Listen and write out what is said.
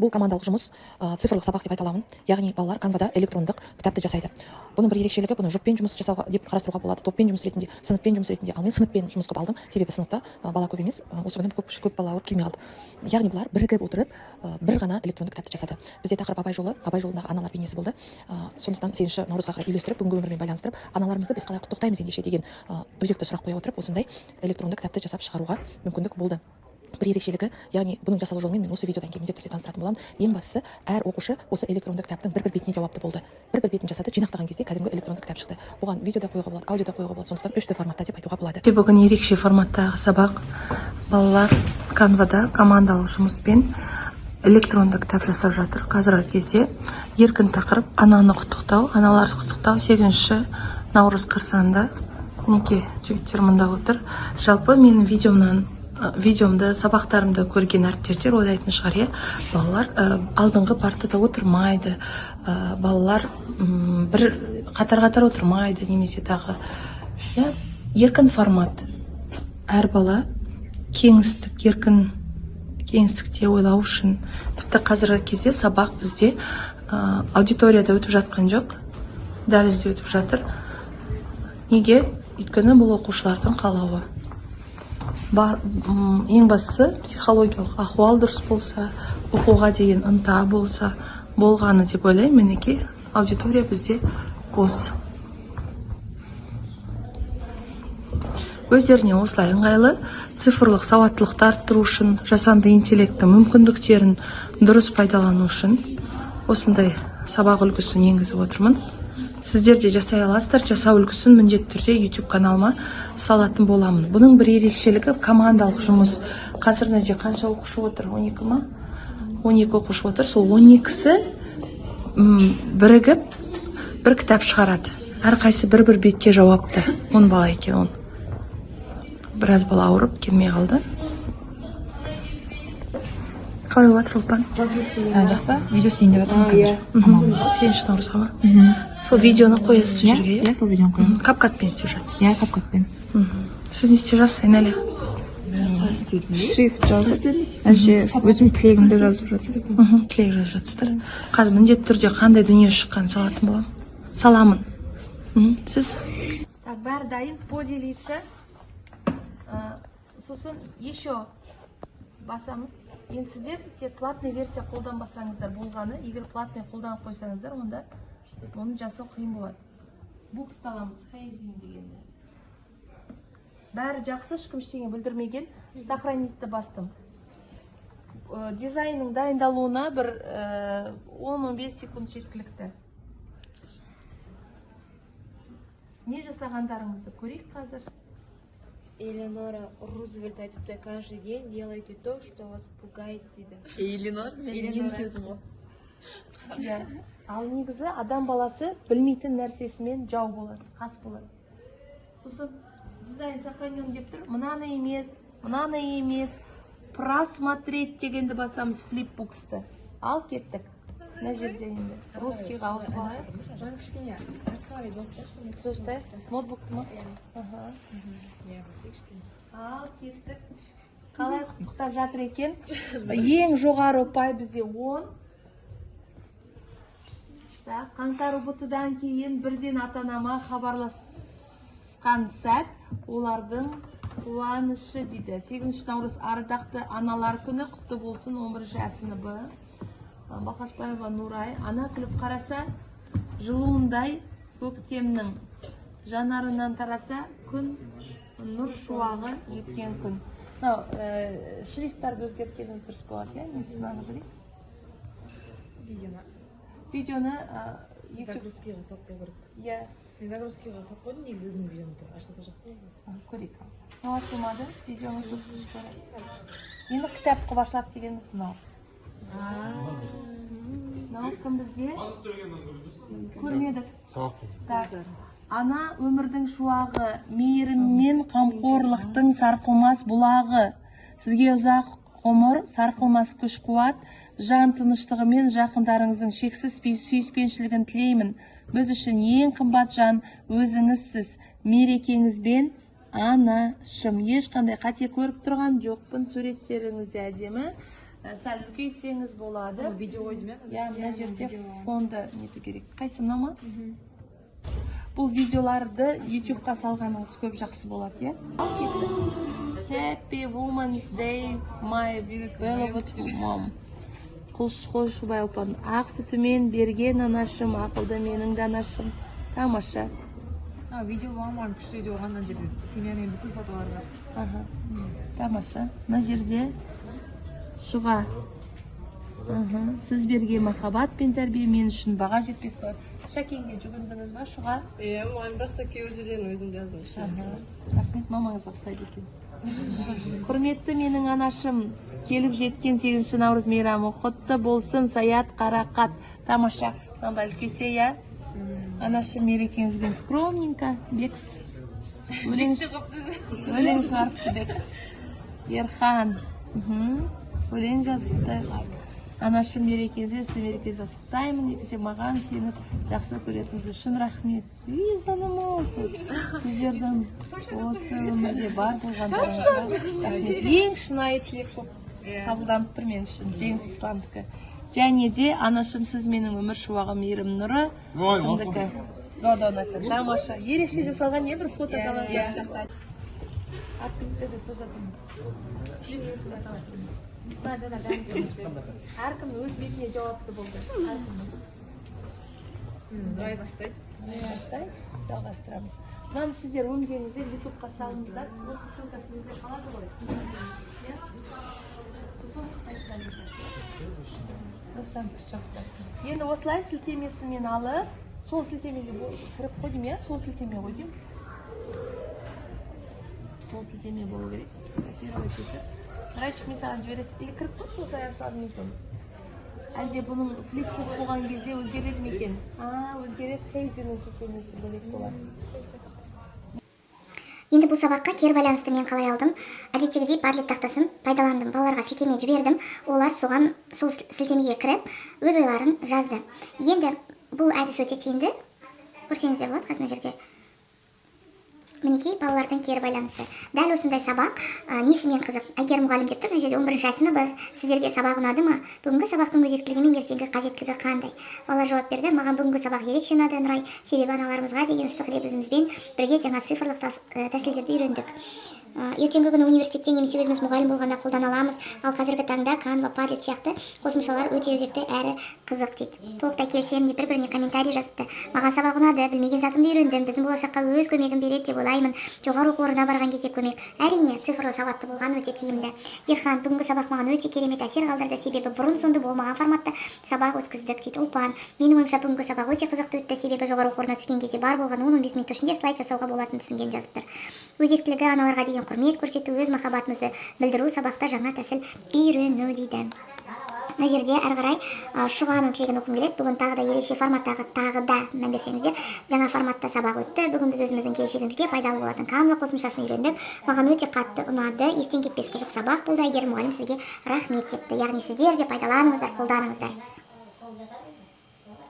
Бұл командалық жұмыс, цифрлық сабақ деп айта аламын. Яғни балалар Canva'да электрондық кітапты жасайды. Бұның бір ерекшелігі, бұны жұппен жұмыс жасауға деп қарастыруға болады, топпен жұмыс ретінде, сыныппен жұмыс ретінде. Ал мен сыныппен жұмыс қылып алдым, себебі сыныпта бала көп емес, осы күні көп, көп бала ауырып келмей қалды. Яғни бұлар бірігіп отырып, бір ғана электронды кітапты жасады. Бізде тақырып Абай жолы, Абай жолындағы аналар бейнесі болды. Сондықтан 8 наурызға қарай үйлестіріп, бүгінгі өмірмен байланыстырып, аналарымызды біз қалай құттықтаймыз ендеше деген өзекті сұрақ қоя отырып, осындай электронды кітапты жасап шығаруға мүмкіндік болды. Бір ерекшелігі, яғни бұның жасалу жолымен мен осы видеодан кейін міндетті түрде таныстыратын боламын. Ең бастысы, әр оқушы осы электронды кітаптың бір-бір бетіне жауапты болды. Бір-бір бетін жасады, жинақтаған кезде кәдімгі электронды кітап шықты. Бұған видео да қоюға болады, аудио да қоюға болады, сондықтан 3D форматта деп айтуға болады. Бүгін ерекше форматтағы сабақ. Балалар Canva'да командалық жұмыспен электронды кітап жасап жатыр. Қазіргі кезде еркін тақырып ананы құттықтау, аналарды құттықтау 8 наурыз қарсаңында. Мінекей, жігіттер мында отыр. Жалпы менің видеомды, сабақтарымды көрген әріптестер ойлайтын шығар, иә, балалар алдыңғы партада отырмайды, балалар бір қатар-қатар отырмайды, немесе тағы, иә, еркін формат. Әр бала кеңістік, еркін кеңістікте ойлау үшін. Тіпті қазіргі кезде сабақ бізде аудиторияда өтіп жатқан жоқ, дәлізде өтіп жатыр. Неге? Өйткені бұл оқушылардың қалауы. Ең бастысы психологиялық ахуал дұрыс болса, оқуға деген ынта болса, болғаны деп ойлаймын. Мінекей, аудитория бізде бос. Өздеріне осылай ыңғайлы цифрлық сауаттылықты арттыру үшін, жасанды интеллекттің мүмкіндіктерін дұрыс пайдалану үшін осындай сабақ үлгісін енгізіп отырмын. Сіздер де жасай аласыздар. Жасау үлгісін міндетті түрде YouTube каналыма салатын боламын. Бұның бір ерекшелігі командалық жұмыс. Қазір мына жерде қанша оқушы отыр? 12 ма? 12 оқушы отыр. Сол 12-сі бірігіп бір кітап шығарады. Әрқайсысы бір-бір бетке жауапты. 10 бала екен, он. Біраз бала ауырып келмей қалды. Қалай болып жатыр, Ұлпан? Жақсы, видео істейін деп жатырмын қазір. 8 наурызға ма? Сол видеоны қоясыз сол жерге, иә? Сол видеоны қоямын. CapCut-пен істеп жатсыз? Иә, CapCut-пен. Сіз не істеп жатсыз, Айналия? Шрифт жазып, әже өзім тілегімді жазып жатырмын. Тілек жазып жатсыздар. Қазір міндетті түрде қандай дүние шыққанын салатын боламын. Саламын. Сіз? Так, бәрі дайын, поделиться. Сосын еще басамыз. Енді сіздер тек платный версия қолданбасаңыздар болғаны, егер платный қолданып қойсаңыздар, онда оны жасау қиын болады. Буксты аламыз, Хейзин дегенді. Бәрі жақсы, ешкім ештеңе бүлдірмеген. Сохранитті бастым. Дизайнның дайындалуына бір 10-15 секунд жеткілікті. Не жасағандарыңызды көрейік қазір. Элеонора Рузвельт айтыпты, каждый день делайте то, что вас пугает, дейді. Элеонор, менің сөзім ғой. Иә. Ал негізі адам баласы білмейтін нәрсесімен жау болады, қас болады. Сосын дизайн сохранен деп тұр. Мынаны емес, мынаны емес. Просмотреть дегенді басамыз, флипбуксты. Ал кеттік. Мына жерде енді русскийға ауысып алайық. Кішкене артқа қарай жылжытайықшы. Жылжытайық. Ноутбукты ма? Ал кеттік. Қалай құттықтап жатыр екен? Ең жоғары ұпай бізде 10. Так, қаңтар ҰБТ-дан кейін бірден ата-анама хабарласқан сәт олардың қуанышы дейді. 8 наурыз ардақты аналар күні құтты болсын, 11 сыныбы. Балқашбаева Нурай. Ана күліп қараса, жылуындай көктемнің жанарынан тараса, күн нұр шуағы жеткен күн. Мынау шрифттарды өзгерткеніміз дұрыс болады, иә? Мен сізді көрейін. Видеоны. Видеоны YouTube Загрузкиға салып қою керек. Иә. Мен загрузкиға салып қойдым негізі өзімнің видеомды. Ашса да жақсы болады. Көрейік. Мынау ашылмады, видеоңыз өтіп. Енді кітап қылып ашылады дегеніміз мынау. Мынау кім бізде? Көрмедік. Сабақ бізде. Так. Ана өмірдің шуағы, мейірім мен қамқорлықтың сарқылмас бұлағы. Сізге ұзақ ғұмыр, сарқылмас күш қуат, жан тыныштығы мен жақындарыңыздың шексіз сүйіспеншілігін тілеймін. Біз үшін ең қымбат жан өзіңізсіз. Мерекеңізбен анашым. Ешқандай қате көріп тұрған жоқпын, суреттеріңіз де әдемі. Сәл үлкейтсеңіз болады. Видео ғой деймін. Иә, мына жерде фонды нету керек. Қайсы, мынау ма? Бұл видеоларды ютубқа салғаныңыз көп жақсы болады, иә. Ал кетті. Happy Women's Day, my beloved mom. Құлшыбай Ұлпан. Ақ сүтімен берген анашым, ақылды менің данашым. Тамаша. А, видео болған, маған күшті видео болған. Ана жерде семьямен бүкіл фотолар бар. Аха. Тамаша. Мына жерде Шұға. Сіз берген махаббат пен тәрбие мен үшін баға жетпес қой. Шәкенге жүгіндіңіз ба, Шұға? Иә, мұғалім, бірақ та кейбір жерлерін өзім жаздым. Аха. Рахмет, мамаңызға ұқсайды екенсіз. Құрметті менің анашым, келіп жеткен 8 наурыз мейрамы құтты болсын, Саят Қарақат. Тамаша. Мынандай үлкейтсе, иә. Анашым, мерекеңізбен, скромненько, Бекс. Өлең шығарыпты Бекс. Ерхан. Өлең жазыпты. Анашым, мерекеңізбен, сізді мерекеңізбен құттықтаймын. Екінші, маған сеніп, жақсы көретініңіз үшін рахмет. Үй, жаным осы. Сіздердің осы өмірде бар болғандарыңызға рахмет. Ең шынайы тілек болып қабылданып тұр мен үшін. Жеңіс Исламдікі. Және де анашым, сіз менің өмір шуағым, мейірім нұры. Кімдікі? Додонікі. Тамаша. Ерекше жасалған не бір фото коллаж сияқты. Открытка жасап жатырмыз. Жасап жатырмыз. Мына жаңа бәрін. Әркім өз бетіне жауапты болды. Әркім. Давай бастайық. Бастайық, жалғастырамыз. Мынаны сіздер өңдеңіздер, ютубқа салыңыздар. Осы ссылкасы бізде қалады ғой. Иә? Сосын қайтадан жасайық. Жақсы. Енді осылай сілтемесімен алып, сол сілтемеге кіріп қой деймін, иә? Сол сілтеме ғой деймін. Сол сілтеме болу керек. Копировать етіп. Нұрайчик, мен саған жібересің. Или кіріп қойшы, осылай ашылады ма екен? Әлде бұның flipbook болған кезде өзгереді ме екен? А, өзгереді, Хейзенің сілтемесі бөлек болады. Енді бұл сабаққа кері байланысты мен қалай алдым? Әдеттегідей Padlet тақтасын пайдаландым. Балаларға сілтеме жібердім. Олар соған, сол сілтемеге кіріп, өз ойларын жазды. Енді бұл әдіс өте тиімді. Көрсеңіздер болады қазір мына жерде. Мінекей, балалардың кері байланысы. Дәл осындай сабақ несімен қызық? Әйгерім мұғалім деп тұр, мына жерде 11 А сыныбы. Сіздерге сабақ ұнады ма? Бүгінгі сабақтың өзектілігі мен ертеңгі қажеттілігі қандай? Балалар жауап берді. Маған бүгінгі сабақ ерекше ұнады, Нұрай. Себебі аналарымызға деген ыстық лебізімізбен бірге жаңа цифрлық тәсілдерді үйрендік. Ертеңгі күні университетте немесе өзіміз мұғалім болғанда қолдана аламыз. Ал қазіргі таңда Canva, Padlet сияқты қосымшалар өте өзекті әрі қызық дейді. Толықтай келісемін деп бір-біріне комментарий жазыпты. Маған сабақ ұнады, білмеген затымды үйрендім, біздің болашаққа өз көмегін береді деп ойлаймын. Жоғары оқу орнына барған кезде көмек. Әрине, цифрлы сауатты болған өте тиімді. Ерхан, бүгінгі сабақ маған өте керемет әсер қалдырды, себебі бұрын соңды болмаған форматта сабақ өткіздік дейді. Ұлпан, менің ойымша бүгінгі сабақ өте қызықты өтті, себебі жоғары оқу орнына түскен кезде бар болған 10-15 минут ішінде слайд жасауға болатынын түсінген жазып тұр. Өзектілігі аналарға деген құрмет көрсету, өз махаббатымызды білдіру, сабақта жаңа тәсіл үйрену дейді. Мына жерде әрі қарай Шұғаның тілегін оқығым келеді. Бүгін тағы да ерекше форматтағы, тағы да мән берсеңіздер, жаңа форматта сабақ өтті. Бүгін біз өзіміздің келешегімізге пайдалы болатын Canva қосымшасын үйрендік. Маған өте қатты ұнады. Естен кетпес қызық сабақ болды. Әйгерім мұғалім, сізге рахмет депті. Яғни сіздер де пайдаланыңыздар, қолданыңыздар.